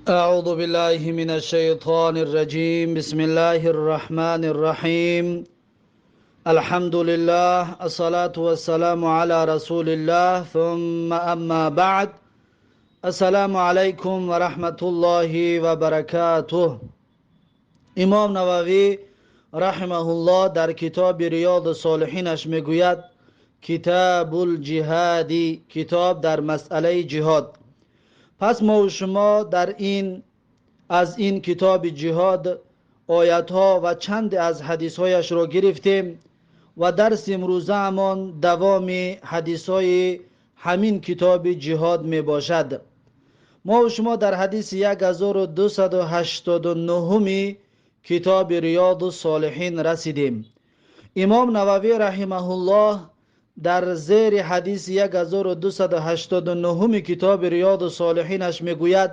أعوذ بالله من الشيطان الرجيم. بسم الله الرحمن الرحيم. الحمد لله، الصلاة والسلام على رسول الله، ثم أما بعد. السلام عليكم ورحمة الله وبركاته. امام نووی رحمه الله در کتاب ریاض الصالحینش میگوید: کتاب الجهاد، کتاب در مسئله جهاد. پس ما و شما در این از این کتاب جهاد آیت ها و چند از حدیث هایش را گرفتیم و درس امروزه همان دوام حدیث های همین کتاب جهاد می باشد. ما و شما در حدیث 1289 کتاب ریاض الصالحین رسیدیم. امام نووی رحمه الله در زیر حدیث 1289 کتاب ریاض الصالحینش میگوید: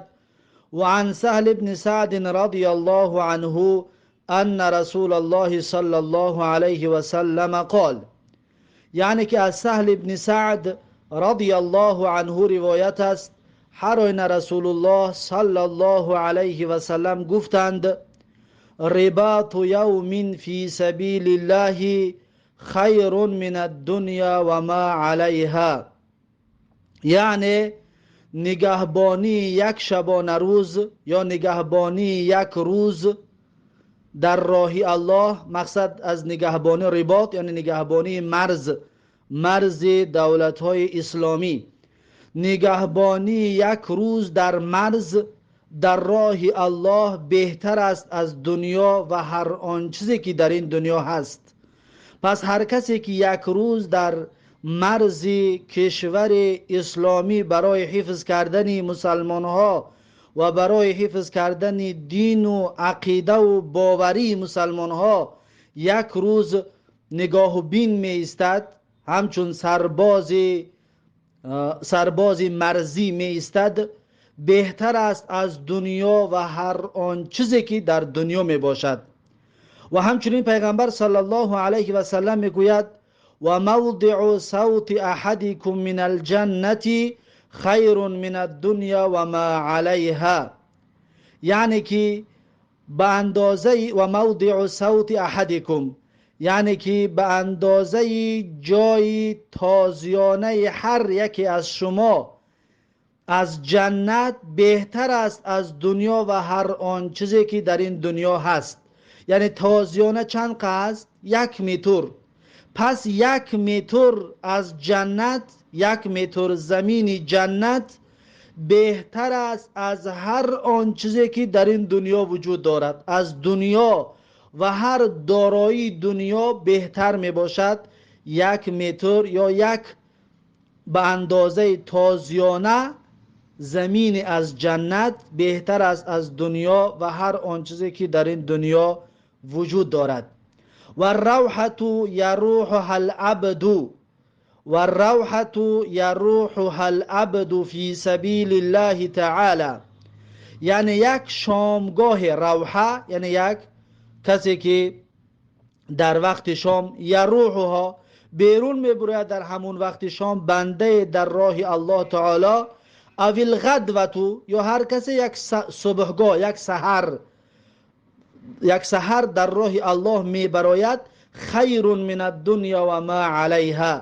وعن سهل بن سعد رضی الله عنه ان رسول الله صلی الله علیه وسلم قال، یعنی که از سهل بن سعد رضی الله عنه روایت است، هر آینه رسول الله صلی الله علیه وسلم گفتند: رباط یوم فی سبیل الله خیر من الدنیا و ما علیها. یعنی نگهبانی یک شبانه روز یا نگهبانی یک روز در راه الله. مقصد از نگهبانی رباط یعنی نگهبانی مرز، مرز دولت های اسلامی. نگهبانی یک روز در مرز در راه الله بهتر است از دنیا و هر آن چیزی که در این دنیا هست. پس هر کسی که یک روز در مرز کشور اسلامی برای حفظ کردن مسلمان ها و برای حفظ کردن دین و عقیده و باوری مسلمان ها یک روز نگاه و بین می ایستد، همچون سرباز مرزی می ایستد، بهتر است از دنیا و هر آن چیزی که در دنیا می باشد. و همچنین پیغمبر صلی الله علیه و سلم میگوید: و موضع صوت احدکم من الجنة خیر من الدنیا و ما علیها. یعنی که به اندازه و موضع صوت احدکم، یعنی که به اندازه جای تازیانه هر یکی از شما از جنت بهتر است از دنیا و هر آن چیزی که در این دنیا هست. یعنی تازیانه چند است؟ 1 متر. پس 1 متر از جنت، 1 متر زمین جنت بهتر است از هر آن چیزی که در این دنیا وجود دارد. از دنیا و هر دارایی دنیا بهتر می باشد 1 متر یا یک به اندازه تازیانه زمین از جنت بهتر است از دنیا و هر آن چیزی که در این دنیا وجود دارد. و الروحة یروحها العبد، و الروحة یروحها العبد فی سبیل الله تعالی. یعنی یک شامگاه روحه، یعنی یک کسی که در وقت شام یروحها بیرون میبرد در همون وقت شام، بنده در راه الله تعالی، او الغدوة، یا هر کسی یک صبحگاه، یک سحر، یک سحر در راه الله میبراید، خیر من الدنیا و ما علیها.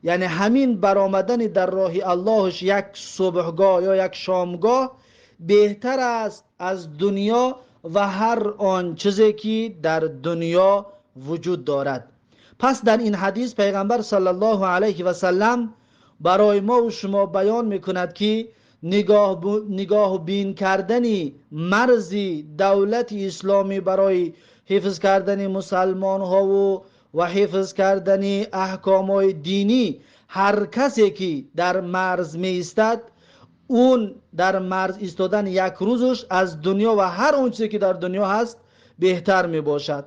یعنی همین برآمدن در راه اللهش یک صبحگاه یا یک شامگاه بهتر است از دنیا و هر آن چیزی که در دنیا وجود دارد. پس در این حدیث پیغمبر صلی الله علیه و سلم برای ما و شما بیان میکند که نگاه بین کردن مرز دولت اسلامی برای حفظ کردن مسلمان ها و حفظ کردن احکام های دینی، هر کسی که در مرز می ایستد، اون در مرز ایستادن یک روزش از دنیا و هر اون چیزی که در دنیا هست بهتر می باشد.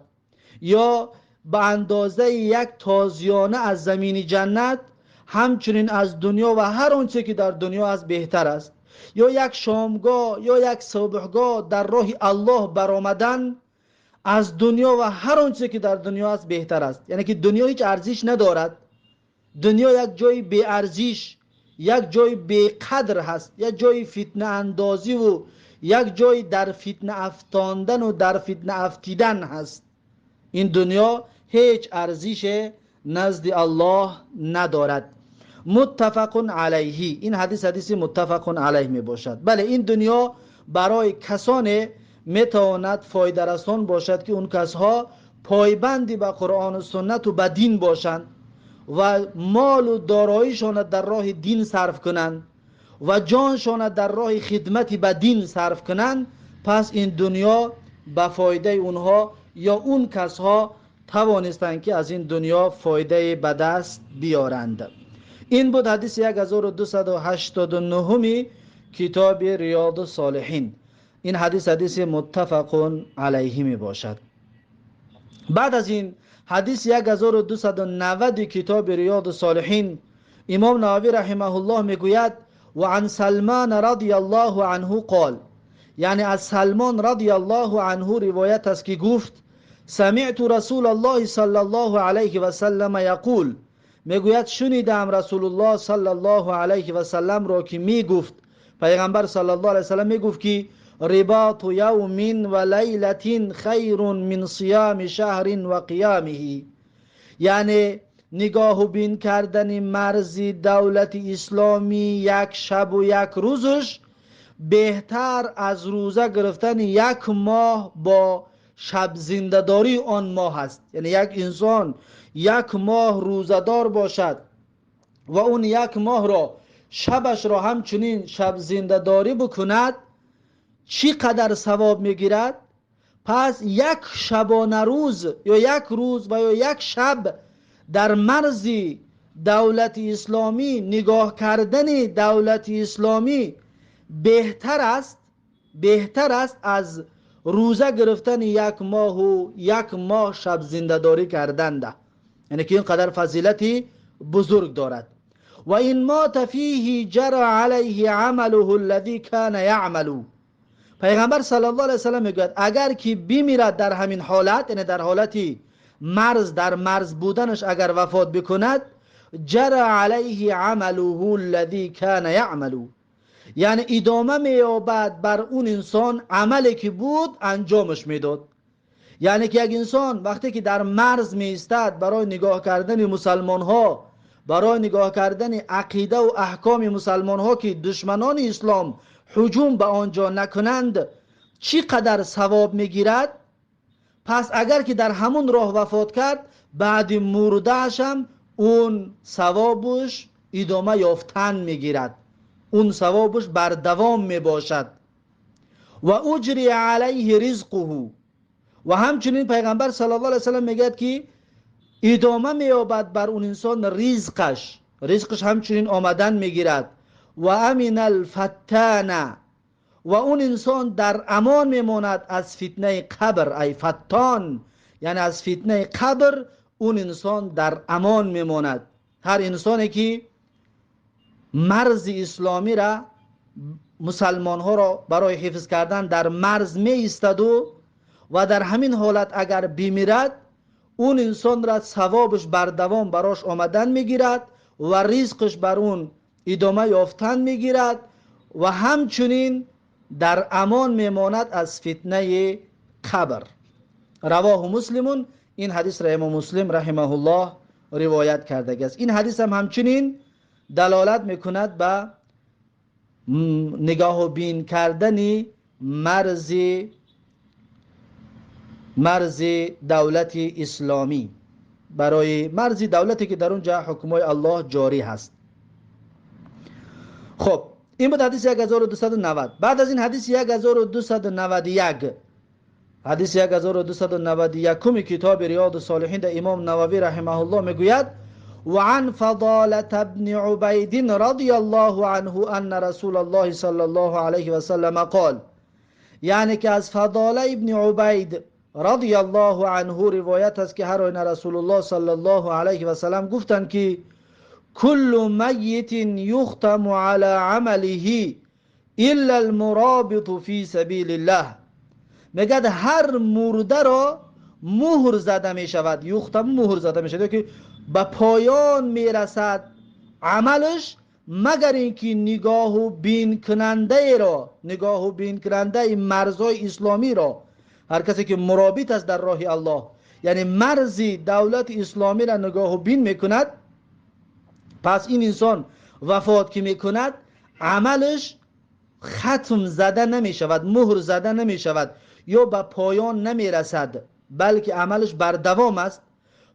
یا به اندازه یک تازیانه از زمین جنت همچنین از دنیا و هر آنچه که در دنیا است بهتر است. یا یک شامگاه یا یک صبحگاه در راه الله برآمدن از دنیا و هر آنچه که در دنیا است بهتر است. یعنی که دنیا هیچ ارزش ندارد، دنیا یک جای بی ارزش، یک جای بیقدر هست، یک جای فتنه اندازی و یک جای در فتنه افتاندن و در فتنه افتیدن هست. این دنیا هیچ ارزش نزد الله ندارد. متفق علیه. این حدیث حدیث متفق علیه می باشد. بله، این دنیا برای کسانی میتواند فایده رسان باشد که اون کسها پایبندی به قرآن و سنت و به دین باشند و مال و داراییشان در راه دین صرف کنند و جانشان در راه خدمت به دین صرف کنند. پس این دنیا به فایده اونها یا اون کسها توانستند که از این دنیا فایده به دست بیارند. این بود حدیث 1289 کتاب ریاض الصالحین. این حدیث حدیث متفق علیه می باشد. بعد از این حدیث 1290 کتاب ریاض الصالحین، امام نووی رحمه الله میگوید: و عن سلمان رضی الله عنه قال، یعنی از سلمان رضی الله عنه روایت است که گفت: سمعت رسول الله صلی الله علیه و سلم یقول، میگوید شنیدم رسول الله صلی الله علیه و سلم را که میگفت، پیغمبر صلی الله علیه و سلم میگفت که رباط یوم و لیلة خیر من صیام شهر و قیامه، یعنی نگاه و بین کردن مرز دولت اسلامی یک شب و یک روزش بهتر از روزه گرفتن یک ماه با شب زنده‌داری آن ماه است. یعنی یک انسان یک ماه روزه‌دار باشد و اون یک ماه را شبش را همچنین شب زنده‌داری بکند، چی قدر ثواب میگیرد؟ پس یک شبانه روز یا یک روز و یا یک شب در مرز دولت اسلامی نگاه کردن دولت اسلامی بهتر است از روزه گرفتن یک ماه و یک ماه شب زنده‌داری کردن ده. یعنی که اینقدر فضیلتی بزرگ دارد. و این مات فیه جرى علیه عمله الذی کان یعمل. پیغمبر صلی الله علیه وسلم میگوید اگر که بمیرد در همین حالت، یعنی در حالتی مرز، در مرز بودنش اگر وفات بکند، جرى علیه عمله الذی کان یعمل، یعنی ادامه مییابد بر اون انسان عملی که بود انجامش میداد. یعنی که یک انسان وقتی که در مرز می ایستد برای نگاه کردن مسلمان ها، برای نگاه کردن عقیده و احکام مسلمان ها که دشمنان اسلام هجوم به آنجا نکنند، چی قدر ثواب میگیرد؟ پس اگر که در همون راه وفات کرد، بعد مرده‌اش هم اون ثوابش ادامه یافتن میگیرد، اون ثوابش بر دوام میباشد. و اجری علیه رزقه. و همچنین پیغمبر صلی الله علیه وسلم میگه که ادامه مییابد بر اون انسان رزقش، رزقش همچنین آمدن میگیرد. و امن الفتان، و اون انسان در امان میماند از فتنه قبر، ای فتان، یعنی از فتنه قبر اون انسان در امان میماند. هر انسانی که مرز اسلامی را، مسلمان ها را برای حفظ کردن در مرز می ایستد و در همین حالت اگر بمیرد، اون انسان را ثوابش بر دوام براش آمدن میگیرد و رزقش بر اون ادامه یافتن میگیرد و همچنین در امان میماند از فتنه قبر. رواه مسلم. این حدیث را امام مسلم رحمه الله روایت کرده است. این حدیث هم همچنین دلالت میکند به نگاه و بین کردن مرز دولت اسلامی، برای مرز دولتی که در اونجا حکمای الله جاری هست. خب، این بود حدیث 1290. بعد از این حدیث 1291، حدیث 1291 کتاب ریاض الصالحین در امام نووی رحمه الله میگوید: وعن فضالة بن عبيد رضي الله عنه أن رسول الله صلى الله عليه وسلم قال، یعنی که از فضاله ابن عبید رضی الله عنه روایت است که هر آینه رسول الله صلی الله علیه و سلم گفتند که كل میت یختم على عمله الا المرابط فی سبیل الله. میگد هر مرده را مهر زده می شود، یختم مهر زده می شود که به پایان می رسد عملش، магар инки нигоҳу бин кунандаеро, нигоҳу бин кунандаи марзҳои исломиро, ҳар касе ки муробит аст дар роҳи Аллоҳ, яъне марзи давлати исломиро нигоҳу бин мекунад, пас ин инсон вафот ки мекунад, амалаш хатм зада намешавад, муҳр зада намешавад ё ба поён намерасад, балки амалаш бардавом аст.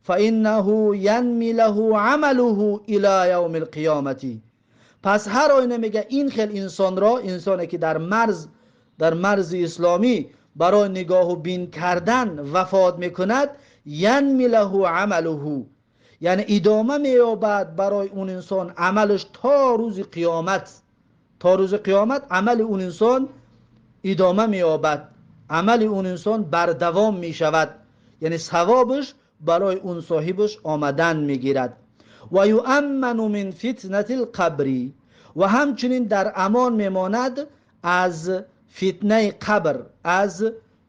فإنه ينمي له عمله إلى يوم القيامة. Пас ҳар оина, мега, ин хел инсонро, инсоне ки дар марзи исломӣ барои нигоҳу бин кардан вафот мекунад, ينمي له عمله, яъне идома меёбад барои он инсон амалаш то рӯзи қиёмат. То рӯзи қиёмат амали он инсон идома меёбад, амали он инсон бардавом мешавад, яъне савобаш барои он соҳибаш омадан мегирад. ويؤمن من فتنة القبر, ва ҳамчунин дар амон мемонад аз фитнаи қабр. Аз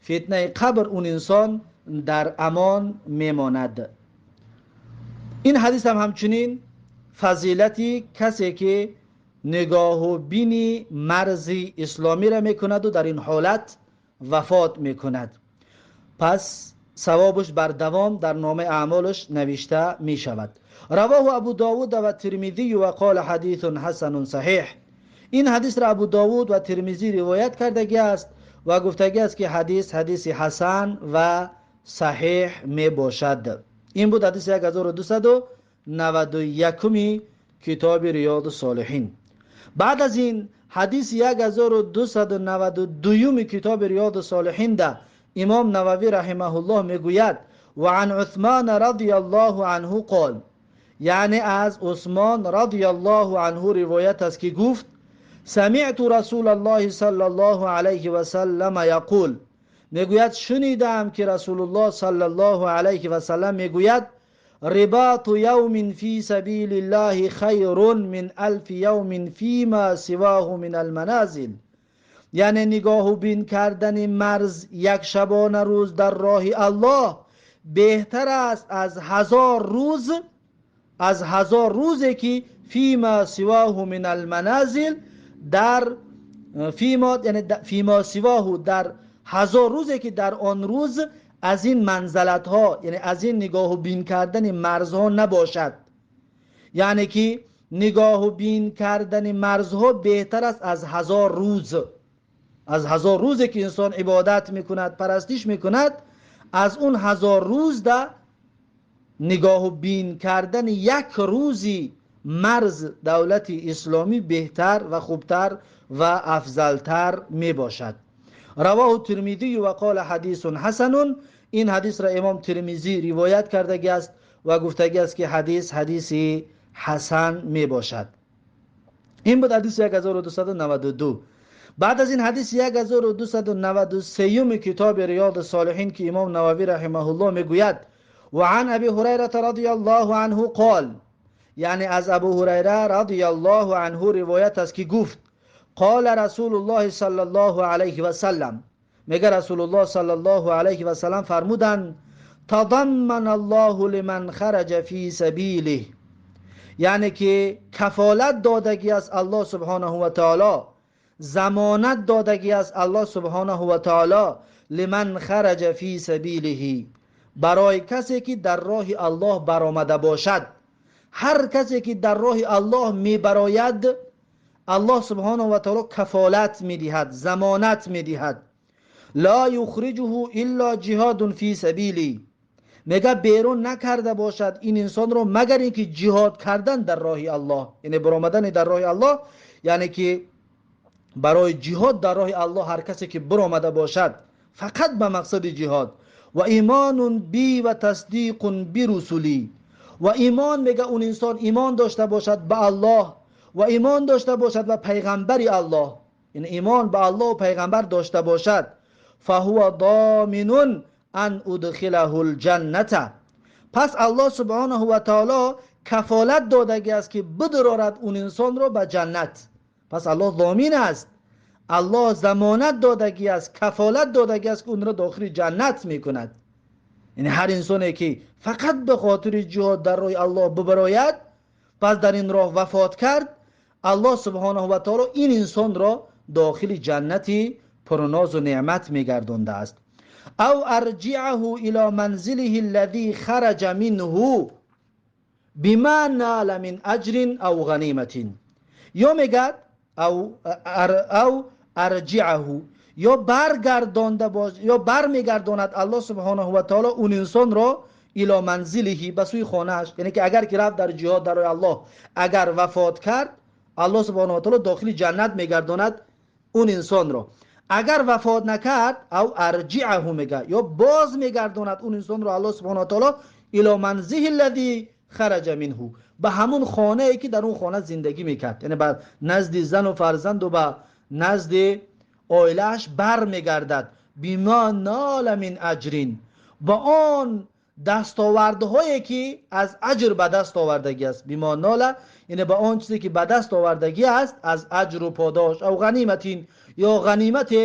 фитнаи қабр он инсон дар амон мемонад. Ин ҳадис ҳам ҳамчунин фазилати касе ки нигоҳу бини марзи исломиро мекунаду дар ин ҳолат вафот мекунад, пас савобаш бардавом дар номаи аъмолаш навишта мешавад. رواه أبو داود والترمذي وقال حديث حسن صحيح. Ин ҳадисро Абу Довуд ва Термизӣ ривоят кардагӣ аст ва гуфтагӣ аст, ки ҳадис ҳадиси ҳасан ва саҳеҳ мебошад. Ин буд ҳадиси 1291-уми китоби Риёду Солиҳин. Баъд аз ин, ҳадиси 1292-юми китоби Риёду Солиҳинда имом Нававӣ раҳимаҳуллоҳ мегӯяд: وعن عثمان رضي الله عنه قال, яъне аз Усмон رضي الله عنه ривоят аст, ки гуфт: سمعت رسول الله صلى الله عليه وسلم يقول, мегӯяд, шунидам, ки Расулуллоҳ صلى الله عليه وسلم мегӯяд: رباط يوم في سبيل الله خير من ألف يوم فيما سواه من المنازل. Яъне нигоҳу бин кардани марз як шабона рӯз дар роҳи Аллоҳ беҳтар аст аз 1000 рӯз, аз 1000 рӯзе ки فيما سواه من المنازل, дар فيما, яъне فيما سواه, дар 1000 рӯзе ки дар он рӯз аз ин манзалатҳо, яъне аз ин нигоҳу бин кардани марзҳо набошад. Яъне ки нигоҳу бин кардани марзҳо беҳтар аст аз 1000 рӯз, аз 1000 рӯзе ки инсон ибодат мекунад, парастиш мекунад. Аз он 1000 рӯз да нигоҳу бин кардани як рӯзи марз давлати исломӣ беҳтар ва хубтар ва афзалтар мебошад. رواه الترمذي وقال حديث حسن. Ин ҳадисро имом Термизӣ ривоят кардагӣ аст ва гуфтагӣ аст, ки ҳадис ҳадиси ҳасан мебошад. Ин буд ҳадиси 1292. Баъд аз ин, ҳадиси 1293-юми китоби Риёди Солиҳин, ки имом Нававӣ раҳимаҳуллоҳ мегӯяд: وعن أبي هريرة رضي الله عنه قال, яъне аз Абу Ҳурайра رضي الله عنه ривоят аст, ки гуфт: قال رسول الله صلى الله عليه وسلم, мега, Расулуллоҳ صلى الله عليه وسلم фармуданд: تضمن الله لمن خرج في سبيله, яъне ки кафолат додагӣ аст Аллоҳ سبحانه وتعالى, замонат додагӣ аст Аллоҳ سبحانه وتعالى, لمن خرج في سبيله, барои касе ки дар роҳи Аллоҳ баромада бошад. Ҳар касе ки дар роҳи Аллоҳ мебарояд, Аллоҳ سبحانه وتعالى кафолат медиҳад, замонат медиҳад. لا يخرجه إلا جهاد في سبيله, мега, берун накарда бошад ин инсонро, магар ин ки ҷиҳод кардан дар роҳи Аллоҳ, яъне баромадани дар роҳи Аллоҳ, яъне ки барои ҷиҳод дар роҳи Аллоҳ ҳар касе ки биромада бошад, фақат ба мақсади ҷиҳод, وإيمان بي وتصديق برسلي, ва имон, мега, он инсон имон дошта бошад ба Аллоҳ ва имон дошта бошад ба пайғамбари Аллоҳ, яъне имон ба Аллоҳу пайғамбар дошта бошад, فهو ضامن أن أدخله الجنة, пас Аллоҳ سبحانه وتعالى кафолат додагӣ аст, ки бидурорад он инсонро ба ҷаннат. Пас Аллоҳ зомин аст, Аллоҳ замонат додагӣ аст, кафолат додагӣ аст, ки онро дохили ҷаннат мекунад. Яъне ҳар инсоне ки фақат ба хотири ҷиҳод дар роҳи Аллоҳ бибарояд, пас дар ин роҳ вафот кард. Аллоҳ субҳонаҳу ва таоло ин инсонро дохили ҷаннати пурнозу неъмат мегардондааст. Ав арҷиаҳу ило манзилиҳи аллазӣ хараҷа минҳу бима нала мин аҷрин ав ғаниматин. Ё мегӯяд ав арҷиаҳу, ё баргардонда боз, ё бармегардонад Аллоҳ субҳонаҳу ва таоло он инсонро ило манзилиҳи, ба сӯи хонааш. Яъне ки агар ки рафт дар ҷиҳод дар роҳи Аллоҳ, агар вафот кард, Аллоҳ субҳонаҳу ва таоло дохили ҷаннат мегардонад он инсонро. Агар вафот накард, ав арҷиаҳу мега, ё боз мегардонад он инсонро Аллоҳ субҳонаҳу ва таоло ило манзилиҳи аллазӣ хараҷа минҳу, ба ҳамун хонае ки дар он хона зиндагӣ мекард, яъне ба назди зану фарзанду ба назди оилааш бармегардад. Бима нола мин аҷрин, ба он дастовардҳое ки аз аҷр ба даст овардагӣ аст. Бима нола, яъне ба он чизе ки ба даст овардагӣ аст аз аҷру подош, ав ғаниматин, ё ғанимате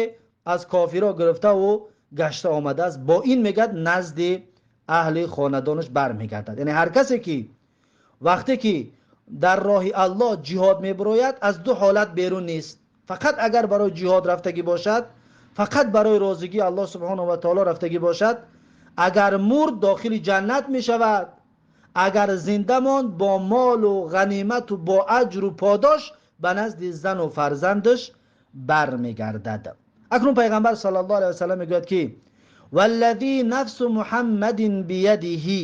аз кофиро гирифтаву гашта омадааст, бо ин мегӯяд назди аҳли хонадонаш бармегардад. Яъне ҳар касе ки вақте ки дар роҳи Аллоҳ ҷиҳод мебарояд, аз ду ҳолат берун нест. Фақат агар барои ҷиҳод рафтагӣ бошад, фақат барои розигии Аллоҳ субҳонаҳу ва таоло рафтагӣ бошад, агар мурд дохили ҷаннат мешавад, агар зинда монд бо молу ғанимату бо аҷру подош ба назди зану фарзандаш бармегардад. Акнун пайғамбар саллаллоҳу алайҳи васаллам мегӯяд ки валлазӣ нафсу муҳаммадин биядиҳи,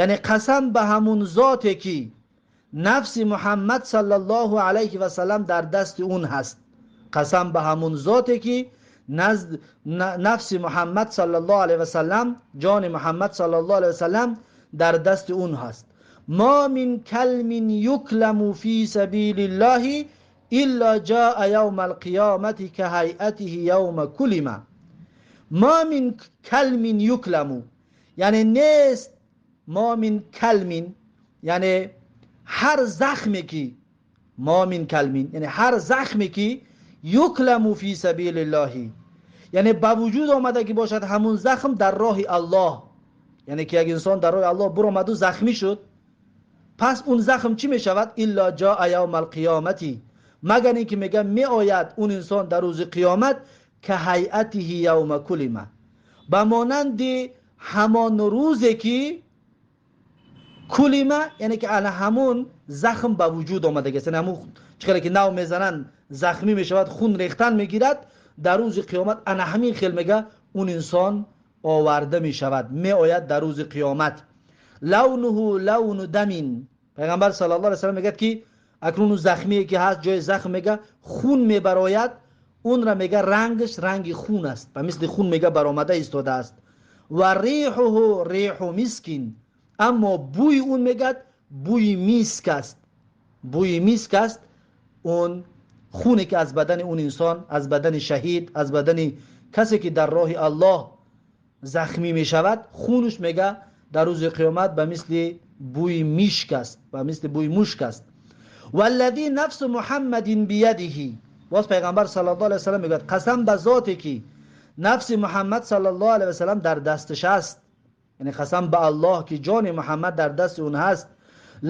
яъне қасам ба ҳамун зоте ки нафси Муҳаммад саллаллоҳу алайҳи васаллам дар дасти он ҳаст. Қасам ба ҳамун зоте ки нафси Муҳаммад саллаллоҳу алайҳи васаллам, ҷони Муҳаммад саллаллоҳу алайҳи васаллам дар дасти он ҳаст. Ма мин калмин юкламу фи сабилиллаҳи илла ҷаа явма алқиёмати каҳайатиҳи явма кулима. Ма мин калмин юкламу, яъне нест ма мин калмин, яъне ҳар захме ки ма мин калмин, яъне ҳар захме ки юкламу фи сабилиллаҳи, яъне ба вуҷуд омада ки бошад ҳамун захм дар роҳи Аллоҳ, яъне ки як инсон дар роҳи Аллоҳ биромаду захмӣ шуд, пас он захм чӣ мешавад? Илла ҷаа явма алқиёмати, магар ин ки мега меояд он инсон дар рӯзи қиёмат каҳайатиҳи явма кулима, ба монанди ҳамон рӯзе ки кулима, яъне ки ана ҳамун захм ба вуҷуд омадагиаст, яъне ҳамун чӣ хеле ки нав мезананд захмӣ мешавад, хун рехтан мегирад, дар рӯзи қиёмат ана ҳамин хел мега он инсон оварда мешавад, меояд дар рӯзи қиёмат. Лавнуҳу лавну дамин, пайғамбар саллаллоҳу алайҳи васаллам мегӯяд ки акнун он захмие ки ҳаст ҷои захм мега хун мебарояд, онра мега рангаш ранги хун аст, ба мисли хун мега баромада истодааст. Ва риҳуҳу риҳу мискин, аммо бӯи он мегӯяд бӯи миск аст, бӯи миск аст. Он хуне ки аз бадани он инсон, аз бадани шаҳид, аз бадани касе ки дар роҳи Аллоҳ захмӣ мешавад, хунаш мега дар рӯзи қиёмат ба мисли бӯи мишк аст, ба мисли бӯи мушк аст. Валлазӣ нафсу муҳаммадин биядиҳи, боз пайғамбар саллаллоҳу алайҳи васаллам мегӯяд қасам ба зоте ки нафси Муҳаммад саллаллоҳу алайҳи васаллам дар дасташ аст, яъне қасам ба Аллоҳ ки ҷони Муҳаммад дар дасти он ҳаст.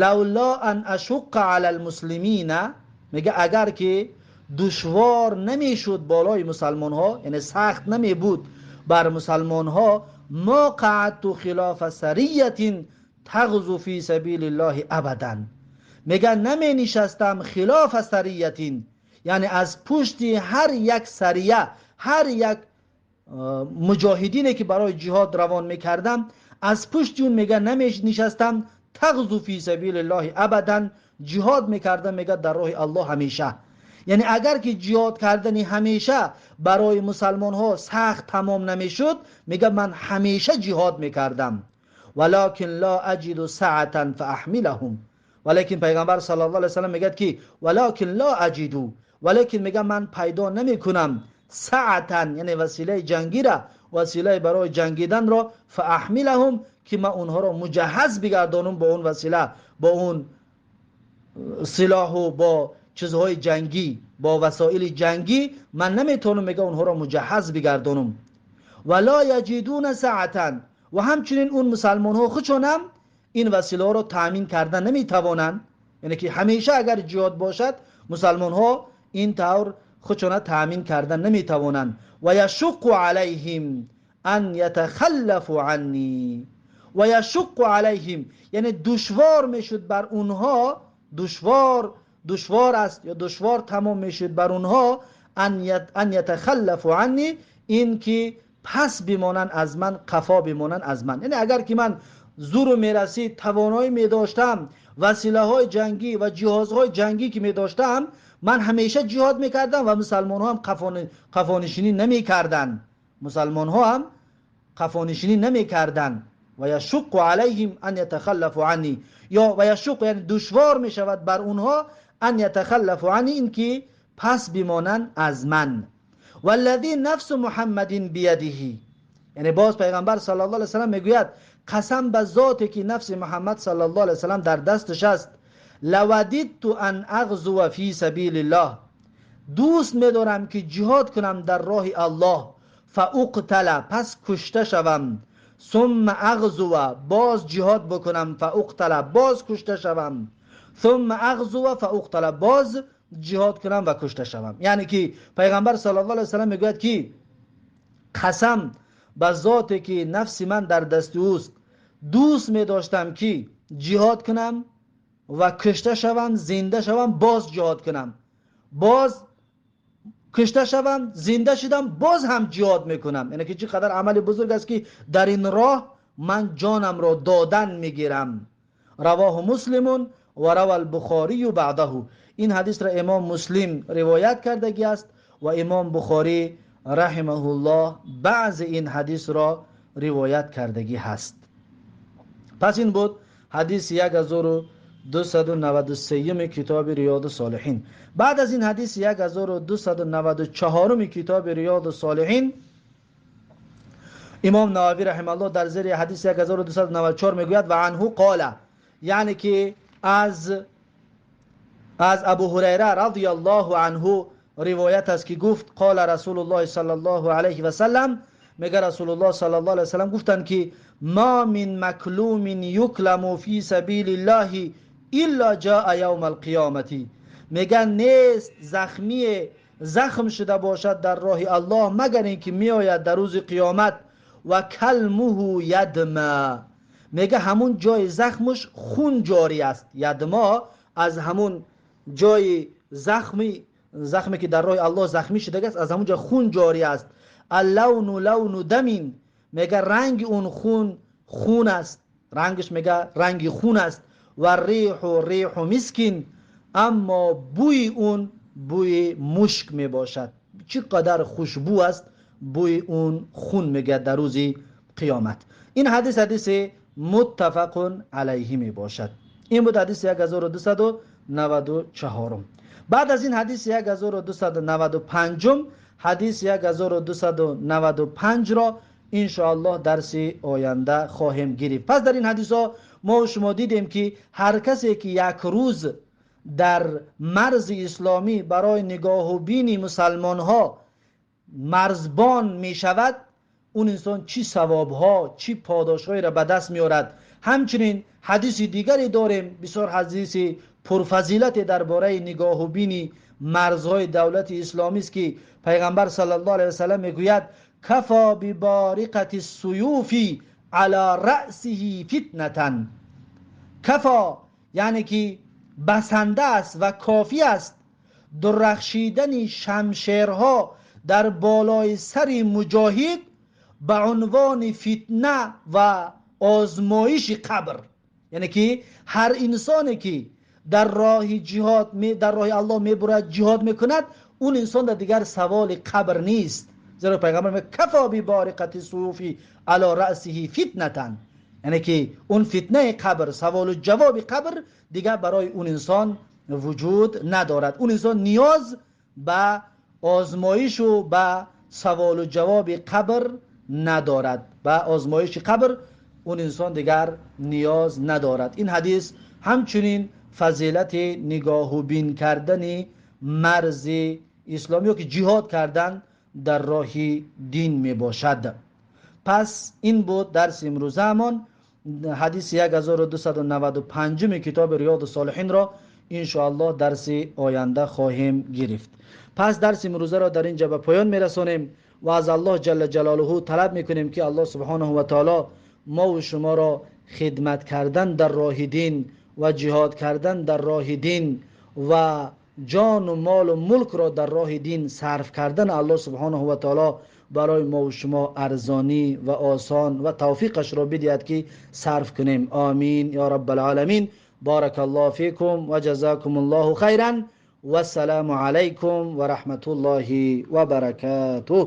Лавло ан ашуққа ала алмуслимина, мега агар ки душвор намешуд болои мусалмонҳо, яъне сахт намебуд бар мусалмонҳо, мо қаъадту хилофа сариятин тағзу фи сабилиллоҳи абадан, мега наменишастам хилофа сариятин, яъне аз пушти ҳар як сария, ҳар як муҷоҳидине ки барои ҷиҳод равон мекардам, аз пушти он мега наменишастам, тағзу фи сабилиллоҳи абадан, ҷиҳод мекардам мега дар роҳи Аллоҳ ҳамеша. Яъне агар ки ҷиҳод кардани ҳамеша барои мусалмонҳо сахт тамом намешуд, мега ман ҳамеша ҷиҳод мекардам. Валакин ла аҷиду саатан фаахмилаҳум, валекин пайғамбар саллаллоҳу алайҳи васаллам мегӯяд ки валакин ла аҷиду, валекин мега ман пайдо намекунам саатан, яъне василаи ҷангира, василаи барои ҷангиданро, фаахмилаҳум, ки ман онҳоро муҷаҳҳаз бигардонам бо он васила, бо он силоҳу бо чизҳои ҷангӣ, бо васоили ҷангӣ ман наметавонам мега онҳоро муҷаҳҳаз бигардонам. Ва ла яҷидуна саатан, ва ҳамчунин он мусалмонҳо худшонам ин василаҳоро таъмин карда наметавонанд, яъне ки ҳамеша агар ҷиҳод бошад Мусалмонҳо ин тавр худшона таъмин карда наметавонанд. Ва яшуққу алайҳим ан ятахаллафу анни, ва яшуққу алайҳим, яъне душвор мешуд бар онҳо, душвор аст ё душвор тамом мешуд бар онҳо, ан ятахаллафу анни, ин ки пас бимонанд аз ман, қафо бимонанд аз ман. Яъне агар ки ман зуру мерасид, тавоноӣ медоштам, василаҳои ҷангӣ ва ҷиҳозҳои ҷангӣ ки медоштам, ман ҳамеша ҷиҳод мекардам ва мусалмонҳо ҳам қафонишинӣ намекарданд, мусалмонҳо ҳам қафонишинӣ намекарданд. Ва яшуққу алайҳим ан ятахаллафу анни, ё ва яшуққу, яъне душвор мешавад бар онҳо, ан ятахаллафу анни, ин ки пас бимонанд аз ман. Валлази нафсу муҳаммадин биядиҳи, яъне боз пайғамбар саллаллоҳу алайҳи васаллам мегӯяд қасам ба зоте ки нафси муҳаммад саллаллоҳу алайҳи васаллам дар дасташ аст, лавадидту ан ағзува фи сабилиллоҳ, дӯст медорам ки ҷиҳод кунам дар роҳи аллоҳ, фауқтала, пас кушта шавам, сумма ағзува, боз ҷиҳод бикунам, фауқтала, боз кушта шавам, сумма ағзува фауқтала, боз ҷиҳод кунам ва кушта шавам. Яъне ки пайғамбар саллаллоҳу алайҳи васаллам мегӯяд ки қасам ба зоте ки нафси ман дар дасти ӯст, дӯст медоштам ки ҷиҳод кунам ва кушта шавам, зинда шавам, боз ҷиҳод кунам, боз кушта шавам, зинда шудам, боз ҳам ҷиҳод мекунам. Яъне ки чӣ қадар амали бузург аст ки дар ин роҳ ман ҷонамро додан мегирам. Равоҳу муслимун ва рава албухорию баъдаҳу. Ин ҳадисро имом муслим ривоят кардагӣ аст ва имом бухорӣ раҳимаҳуллоҳ баъзе ин ҳадисро ривоят кардагӣ ҳаст. Пас ин буд ҳадиси 1293 китоби Риёду Солиҳин. Баъд аз ин ҳадиси 1294 китоби Риёду Солиҳин имом Нававӣ раҳимаҳуллоҳ дар зери ҳадиси 1294 мегӯяд ва анҳу қола, яъне ки аз Абу Ҳурайра радияллоҳу анҳу ривоят аст ки гуфт қола Расулуллоҳи саллаллоҳу алайҳи васаллам, мега Расулуллоҳ саллаллоҳу алайҳи васаллам гуфтанд ки ма мин маклумин юкламу фи сабилиллаҳи илла ҷаа явма алқиёмати, мега нест захмие захм шуда бошад дар роҳи Аллоҳ магар ин ки меояд дар рӯзи қиёмат, ва калмуҳу ядма, мега ҳамун ҷои захмаш хун ҷорӣ аст. Ядма аз ҳамун ҷои захме ки дар роҳи Аллоҳ захмӣ шудагааст, аз ҳамун ҷо хун ҷорӣ аст. Аллавну лавну дамин, мега ранги он хун хун аст, рангаш мега ранги хун аст. Ва риҳу риҳу мискин, аммо бӯи он бӯи мушк мебошад. Чӣ қадар хушбӯ аст бӯи он хун, мегӯяд дар рӯзи қиёмат. Ин ҳадис ҳадиси муттафақун алайҳи мебошад. Ин буд ҳадиси 1294. Баъд аз ин ҳадиси 1295, ҳадиси 1295-ро иншоаллоҳ дарси оянда хоҳем гирифт. Пас дар ин ҳадисҳо мо шумо дидем ки ҳар касе ки як рӯз дар марзи исломӣ барои нигоҳубини мусалмонҳо марзбон мешавад, он инсон чӣ савобҳо, чӣ подошҳоеро ба даст меорад. Ҳамчунин ҳадиси дигаре дорем, бисёр ҳадиси пурфазилате дар бораи нигоҳубини марзҳои давлати исломист ки пайғамбар саллаллоҳу алайҳи васаллам мегӯяд кафо бибориқати суюфи ала раъсиҳи фитнатан. Кафо яъне ки басанда аст ва кофӣ аст дурахшидани шамшерҳо дар болои сари муҷоҳид ба унвони фитна ва озмоиши қабр. Яъне ки ҳар инсоне ки дар роҳи ҷиҳод, дар роҳи Аллоҳ мебурад, ҷиҳод мекунад, он инсон дар дигар саволи қабр нест. Зеро пайғамбар мегӯяд кафо бибориқати суюфи ала раъсиҳи фитнатан, яъне ки он фитнаи қабр, саволу ҷавоби қабр дигар барои он инсон вуҷуд надорад. Он инсон ниёз ба озмоишу ба саволу ҷавоби қабр надорад, ба озмоиши қабр он инсон дигар ниёз надорад. Ин ҳадис ҳамчунин фазилати нигоҳубин кардани марзи исломӣ ё ки ҷиҳод кардан дар роҳи дин мебошад. Пас ин буд дарси имрӯзаамон. Ҳадиси 1295 китоби Риёду Солиҳинро иншоаллоҳ дарси оянда хоҳем гирифт. Пас дарси имрӯзаро дар инҷа ба поён мерасонем ва аз Аллоҳ ҷалла ҷалолуҳу талаб мекунем, ки Аллоҳ субҳонаҳу ва таоло мо шуморо хидмат кардан дар роҳи дин ва ҷиҳод кардан дар роҳи дин ва ҷону молу мулкро дар роҳи дин сарф кардан Аллоҳ субҳонаҳу ва таоло барои мо шумо арзонӣ ва осон ва тавфиқашро бидиҳад, ки сарф кунем. Омин ё раббал оламин. Барак Аллоҳу фикум ва ҷазакумуллоҳу хайран. Вассалому алайкум ва раҳматуллоҳи ва баракатуҳ.